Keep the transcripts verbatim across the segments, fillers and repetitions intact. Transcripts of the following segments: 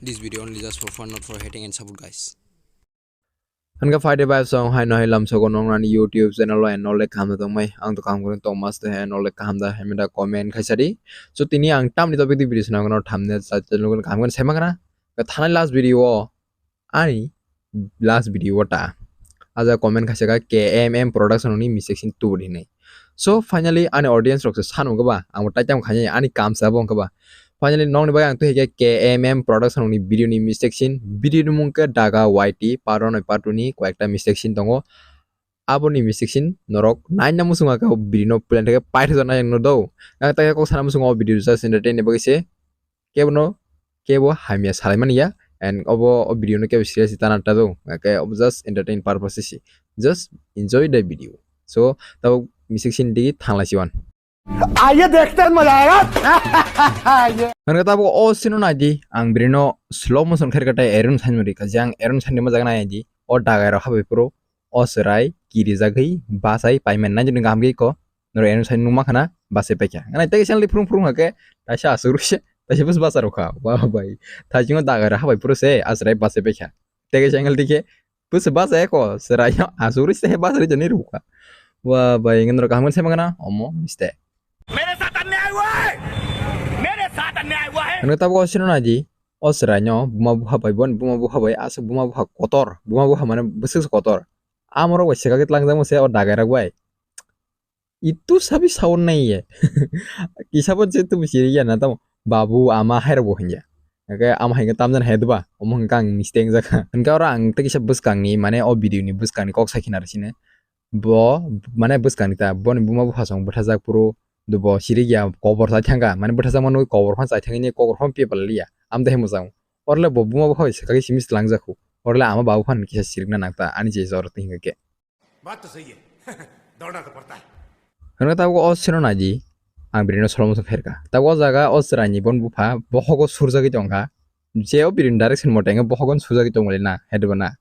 This video only just for fun, not for hating and support, guys. Hwnka phaide bai song hai no hai lam sogo nong nani YouTube channel o and all kaham da tongmai. Ang to kaham kwrwng tong mas to hai and all kaham da hai meda comment khaisa di. So tini ang tamni topic di video swnam gano thumbnail sa channel gano kaham gano sema gana. Ka thanai last video o ani last video o ta. Aja comment khaisa ka K M M production ni mistake sin tubudi hinai. So finally ani audience rok se sanu gaba ang tai tam khanya ani kam sa bo gaba. Finally nokni bagwi ang twi hike K M M production ni video ni mistake sin, video ni mung khe Daga Y T part one bai part two ni koyekta mistake sin tongo. Aboni mistake sin norok naina muchung khe video no plan theke paithajaknai no do. Ang tai kok sana muchung o video just entertain ni bagwi se kebono kebo hamya salaimani ya, and obo o video no kebo serious tana ta do, ke obo just entertain purpose si, just enjoy the video. So tabuk mistake sin digi thanglai siwan. आइए देखते हैं, मजा आएगा। Hwnka tabuk o sino naidi, ang birino slow motion khairkha tei Aaron Sanmari kha, je ang Aaron Sanmari majak naidi, o dagai rok habai phuru o chwrai kirijagwi bachai paiman nai jani kaham khe ko, noro Aaron Sanmari nukma khana bachai paikha. Nai tei channel di phurung phurung hakhe taisa aswk rwse, taisa bus bacha rwkha, wa bai, thaisingo dagai rok habai phuru se a chwrai bachai paikha. Tei kaisa angle dikhe, bwswk bachaya ko, chwraino asugwi se bachari jani rwkha. Wa bai, wngwi norok kaham khe saiman gana, omo mistake. मेरे साथ अन्याय हुआ है, मेरे साथ अन्याय हुआ है। Hwnwi tabuk o sino naidi, o chwraino buma bupha bai, boni buma bupha bai, aswk buma bupha kotor, buma bupha mane bwswk se kotor. Amorok bai swkagwi tlangjakma se o dagai rok bai. Itu sabi saun nai ye. Kisa bo je tu bisi ya na tamo. Babu ama hai rok bo hanya. Oke ama hai tam jan hai duba. Omo hwnkha ang mistake jakha. Hwnkha oro ang tei kisa bwskang ni mane o video ni bwskang ni kok sai khina rw sine. Bo mane bwskang ni ta boni buma bupha song bwtha jak phuru dubo sirik ya kobor sai thangkha. Mane bwtha jak mano kobor phan sai thangni kobor phan pepal liya. Am dai mwchang. Orle bo buma bupha bai swkagwi simi swlang jakhu. Orle ama babu phan kisa sirik na nang ta ani je jor twi hwnkha khe. बात तो सही है। दौड़ना तो पड़ता है। Hwnwi tabuk o sino naidi, ang birino solo muchung khairkha. Tabuk o jaga o chwraini bon bupha bohogo surjagwi tongkha. Je o birini direction mote wngkhe bohogo surjagwi tongmani na, headbana.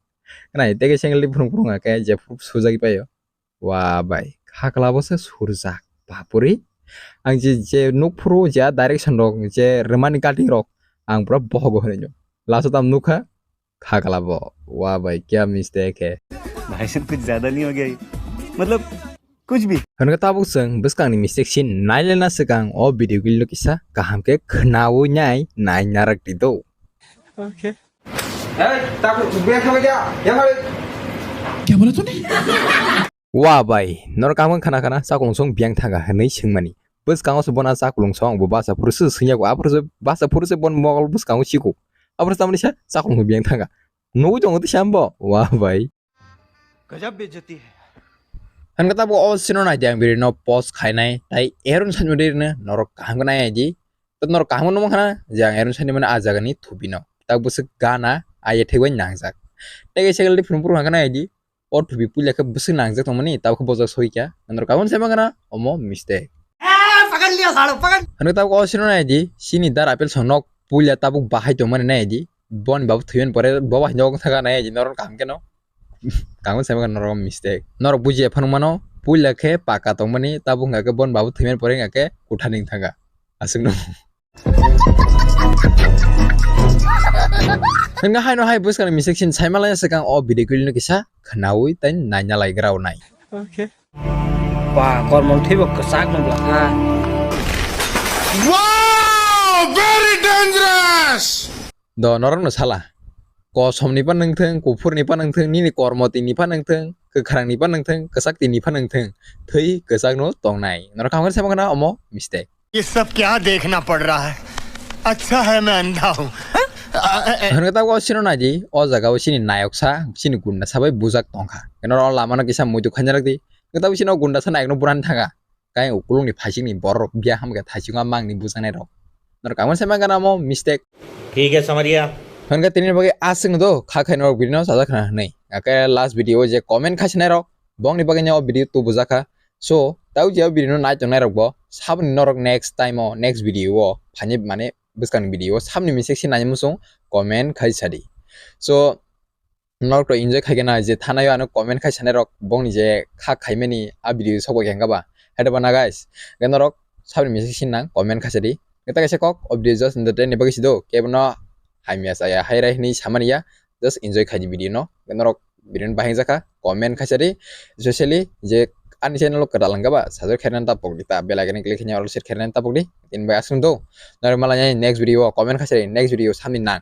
Nai tei khe single di phurung phurung khe je phuru surjagwi paio. Wa bai, khakla bo se surjak. Bapuri. Ang je, je nukphuru je a direction rok, je rwmani cutting rok, ang pura bohogo hwnwi nw. Last o tam nukha, Khakla bo, wa bai, kya mistake hai. भाई साहब, कुछ ज्यादा नहीं हो गया ये? मतलब, कुछ भी। Hwnka tabuk chwng bwskangni mistake sin nailena swkang o video clip no kisa kaham khe khwnawi nai nai narak di do. Okay. Hey, tabuk bia khabai dia, ya khabai. क्या बोला तूने? Wa bai, norok kaham khana khana chakulung song biyang thanga hwnwi swngmani. Bwskango se bono chakulung song bo basa phuru se swngyago, aphuru se basa phuru se bon mokol bwskango chiko. Aphuru tamni sa chakulung song biyang thanga. Nugwi tongo tisa ambo? Wa bai. गजब बेइज्जती है। Hwnka tabuk o sino naidi ang birino post khainai, tai Aaron Sanmari rino norok kaham khe nai di. Tei norok kaham khe nukma khana je ang Aaron Sanmari mani a jagani thupino. Tak bwswk gana a yethek bai nangjak. Tei kaisa khe phunu phuru hwnka nai di. O thupi puila khe bwswk nangjak tongmani, tabuk khe bojak soi kha. Norok kaham khe sai mankha na, omo mistake. पकड़ लिया सालो, पकड़। Hwnwi tabuk o sino nai di, sini dar apple songnok puila tabuk bahai tongmani nai di. Boni babu thwimani pore bo bahai nok thangkha nai di, norok kaham khe no. Kaham khe sai mankha norok mistake. Norok bujiya phano mano, puila khe paka tongmani, tabuk hwnka khe boni babu thwimani pore hwnka khe kutha ning thangkha. Aswk no. Hwnka haino hai bwskangni mistake sin saimanlai swkang o video clip no kisa khwnawi tei naina lai gra nai. Okay. Ba, kormo thwibo kwchak nungla ha. Wow, very dangerous! Do norok no sala. Kosom ni pa nungthung, kuphur ni pa nungthung, nini kormo twi ni pa nungthung, kwkhrang ni pa nungthung, kwchak twi ni pa nungthung, thwi kwchak no tongnai. Norok kaham khe sai mankha na omo mistake. ये सब क्या देखना पड़ रहा है? अच्छा है मैं अंधा हूँ। Hwnwi tabuk o sino nai di, o jaga o sini nayok sa, sini gunda sa bai bujak tongkha. Keno o lama no kisa muitu khaina rak di. Hwnwi tabuk sini o gunda sa nayok no buran thanga. Kai ukulung ni phasing ni borok biya hamkhe thaichung a mang ni bujaknai rok. Norok kaham khe sai mankha na omo mistake. ठीक है, समझ गया। Hwnka tini bagwi aswk no do kha khai norok video no sajak khna hwnwi. Ake last video o je comment khaisinai rok, bongni bagwi no video tubujakha. So, tau je o video no nai tongnai rok bo, saboni norok next time o, next video o, phani mane bwskangni video o, saboni mistake se nai muchung comment khai sadi. So, norok to enjoy khai kena je thanai o ano comment khai sanai rok, bongni je kha khaimani a video sok bai khe hwnka ba. Hedo bana guys, ge norok saboni mistake se nang comment khai sadi. Ge ta kaisa kok, o video just entertain ni bagwi sido, kebono hamya chaya hai rai hinwi samani ya, just enjoy khaidi video no. Norok video no bahai jakha, comment khaisadi, especially je ani channel o kwtal hwnkha ba subscribe khairina ta pokdi, ta bell icon click khaina all set khairina ta pokdi. Tin bai aswng do. Norok malai next video o comment khaisadi, next video samni nang.